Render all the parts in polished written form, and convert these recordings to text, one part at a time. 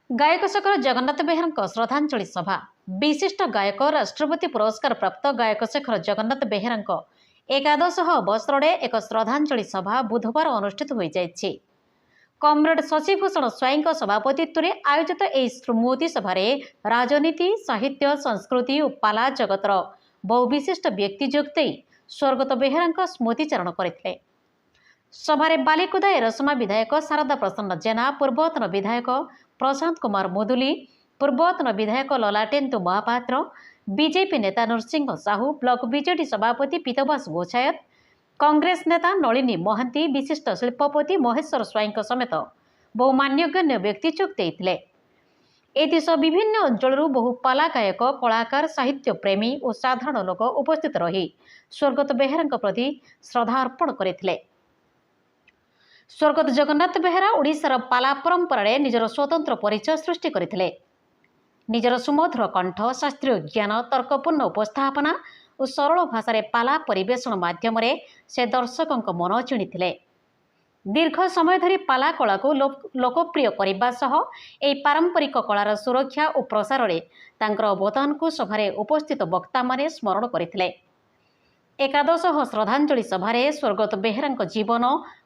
ଗାୟକ ଶେଖର ଜଗନ୍ନାଥ ବେହେରାଙ୍କ ଶ୍ରଦ୍ଧାଞ୍ଜଳି ସଭା। ବିଶିଷ୍ଟ ଗାୟକ, ରାଷ୍ଟ୍ରପତି ପୁରସ୍କାର ପ୍ରାପ୍ତ ଗାୟକ ଶେଖର ଜଗନ୍ନାଥ ବେହେରାଙ୍କ ଏକାଦଶ ଅବସରରେ ଏକ ଶ୍ରଦ୍ଧାଞ୍ଜଳି ସଭା ବୁଧବାର ଅନୁଷ୍ଠିତ ହୋଇଯାଇଛି। କମ୍ରେଡ୍ ଶଶିଭୂଷଣ ସ୍ୱାଇଁଙ୍କ ସଭାପତିତ୍ୱରେ ଆୟୋଜିତ ଏହି ସ୍ମୃତି ସଭାରେ ରାଜନୀତି, ସାହିତ୍ୟ, ସଂସ୍କୃତି ଓ ପାଲା ଜଗତର ବହୁ ବିଶିଷ୍ଟ ବ୍ୟକ୍ତି ଯୋଗ ଦେଇ ସ୍ୱର୍ଗତ ବେହେରାଙ୍କ ସ୍ମୃତିଚାରଣ କରିଥିଲେ। ସଭାରେ ବାଲିକୁଦା ଏରସମା ବିଧାୟକ ଶାରଦା ପ୍ରସନ୍ନ ଜେନା, ପୂର୍ବତନ ବିଧାୟକ ପ୍ରଶାନ୍ତ କୁମାର ମୁଦୁଲି, ପୂର୍ବତନ ବିଧାୟକ ଲଲାଟେନ୍ଦୁ ମହାପାତ୍ର, ବିଜେପି ନେତା ନୃସିଂହ ସାହୁ, ବ୍ଲକ ବିଜେଡି ସଭାପତି ପୀତବାସ ଗୋଛାୟତ, କଂଗ୍ରେସ ନେତା ନଳିନୀ ମହାନ୍ତି, ବିଶିଷ୍ଟ ଶିଳ୍ପପତି ମହେଶ୍ୱର ସ୍ୱାଇଁଙ୍କ ସମେତ ବହୁ ମାନ୍ୟଗଣ୍ୟ ବ୍ୟକ୍ତି ଯୋଗ ଦେଇଥିଲେ। ଏଥିସହ ବିଭିନ୍ନ ଅଞ୍ଚଳରୁ ବହୁ ପାଲା ଗାୟକ, କଳାକାର, ସାହିତ୍ୟ ପ୍ରେମୀ ଓ ସାଧାରଣ ଲୋକ ଉପସ୍ଥିତ ରହି ସ୍ୱର୍ଗତ ବେହେରାଙ୍କ ପ୍ରତି ଶ୍ରଦ୍ଧା ଅର୍ପଣ କରିଥିଲେ। ସ୍ୱର୍ଗତ ଜଗନ୍ନାଥ ବେହେରା ଓଡ଼ିଶାର ପାଲା ପରମ୍ପରାରେ ନିଜର ସ୍ୱତନ୍ତ୍ର ପରିଚୟ ସୃଷ୍ଟି କରିଥିଲେ। ନିଜର ସୁମଧୁର କଣ୍ଠ, ଶାସ୍ତ୍ରୀୟ ଜ୍ଞାନ, ତର୍କପୂର୍ଣ୍ଣ ଉପସ୍ଥାପନା ଓ ସରଳ ଭାଷାରେ ପାଲା ପରିବେଷଣ ମାଧ୍ୟମରେ ସେ ଦର୍ଶକଙ୍କ ମନ ଜିଣିଥିଲେ। ଦୀର୍ଘ ସମୟ ଧରି ପାଲା କଳାକୁ ଲୋକପ୍ରିୟ କରିବା ସହ ଏହି ପାରମ୍ପରିକ କଳାର ସୁରକ୍ଷା ଓ ପ୍ରସାରରେ ତାଙ୍କର ଅବଦାନକୁ ସଭାରେ ଉପସ୍ଥିତ ବକ୍ତାମାନେ ସ୍ମରଣ କରିଥିଲେ। ଏକାଦଶ ଶ୍ରଦ୍ଧାଞ୍ଜଳି ସଭାରେ ସ୍ୱର୍ଗତ ବେହେରାଙ୍କ ଜୀବନ,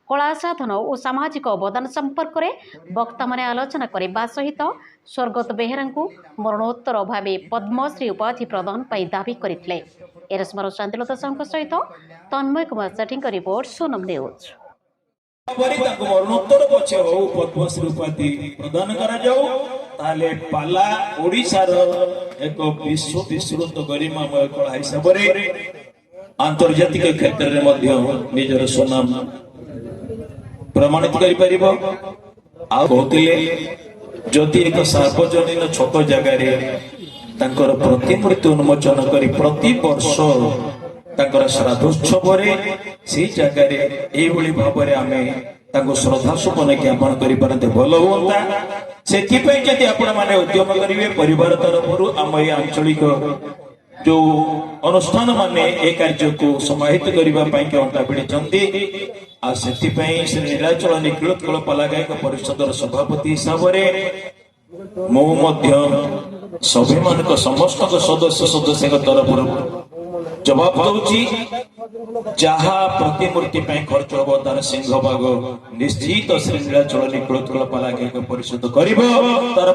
କଳା ସାଧନ ଓ ସାମାଜିକ ଅବଦାନ ସମ୍ପର୍କରେ ବକ୍ତାମାନେ ଆଲୋଚନା କରିବା ସହିତ ସ୍ୱର୍ଗତ ବେହେରାଙ୍କୁ ମରଣୋତ୍ତର ଭାବେ ପଦ୍ମଶ୍ରୀ ଉପାଧି ପ୍ରଦାନ ପାଇଁ ଦାବି କରିଥିଲେ। ଏରସମାର ଶାନ୍ତିଲତା ସାହୁଙ୍କ ସହିତ ତନ୍ମୟ କୁମାର ସେଠୀଙ୍କ ରିପୋର୍ଟ, ସୋନମ ନ୍ୟୁଜ୍। ଭାବରେ ତାଙ୍କୁ ମରଣୋତ୍ତର ପଛେ ହଉ ପଦ୍ମଶ୍ରୀ ଉପାଧି ପ୍ରଦାନ କରାଯାଉ, ତାହେଲେ ପାଲା ଓଡ଼ିଶାର ଏକ ବିଶ୍ୱ ବିଶ୍ରୁତ ଗରିମାମୟ କଳା ହିସାବରେ ଆନ୍ତର୍ଜାତିକ କ୍ଷେତ୍ରରେ ମଧ୍ୟ ନିଜର ସୁନାମ ପ୍ରମାଣିତ କରିପାରିବ। ଆଉ କହୁଥିଲେ, ଯଦି ଏକ ସାର୍ବଜନୀନ ଛକ ଜାଗାରେ ତାଙ୍କର ପ୍ରତିମୂର୍ତ୍ତି ଉନ୍ମୋଚନ କରି ପ୍ରତିବର୍ଷ ତାଙ୍କର ଶ୍ରାଦ୍ଧୋତ୍ସବରେ ସେଇ ଜାଗାରେ ଏଇଭଳି ଭାବରେ ଆମେ ତାଙ୍କୁ ଶ୍ରଦ୍ଧା ସୁମନ ଜ୍ଞାପନ କରିପାରନ୍ତେ, ଭଲ ହୁଅନ୍ତା। ସେଥିପାଇଁ ଯଦି ଆପଣମାନେ ଉଦ୍ୟମ କରିବେ, ପରିବାର ତରଫରୁ ଆମ ଏଇ ଆଞ୍ଚଳିକ ଯୋଉ ଅନୁଷ୍ଠାନ ମାନେ ଏ କାର୍ଯ୍ୟକୁ ସମାହିତ କରିବା ପାଇଁ କି ଅଣ୍ଟା ଭିଡ଼ିଛନ୍ତି, ଆଉ ସେଥିପାଇଁ ଶ୍ରୀ ନୀଳାଚଳ ନିଖିଳୋତ୍କଳ ପାଲାଗାୟକ ପରିଷଦର ସଭାପତି ହିସାବରେ ମୁଁ ମଧ୍ୟ ସଭ୍ୟମାନଙ୍କ ସମସ୍ତଙ୍କ ସଦସ୍ୟ ସଦସ୍ୟଙ୍କ ତରଫରୁ ଜବାବ ଦଉଛି, ଯାହା ପ୍ରତିମୂର୍ତ୍ତି ପାଇଁ ଖର୍ଚ୍ଚ ହବ ତାର ସିଂହ ଭାଗ ନିଶ୍ଚିତ ଶ୍ରୀ ନୀଳାଚଳ ନିଖିଳୋତ୍କଳ ପାଲାଗାୟକ ପରିଷଦ କରିବ। ତାର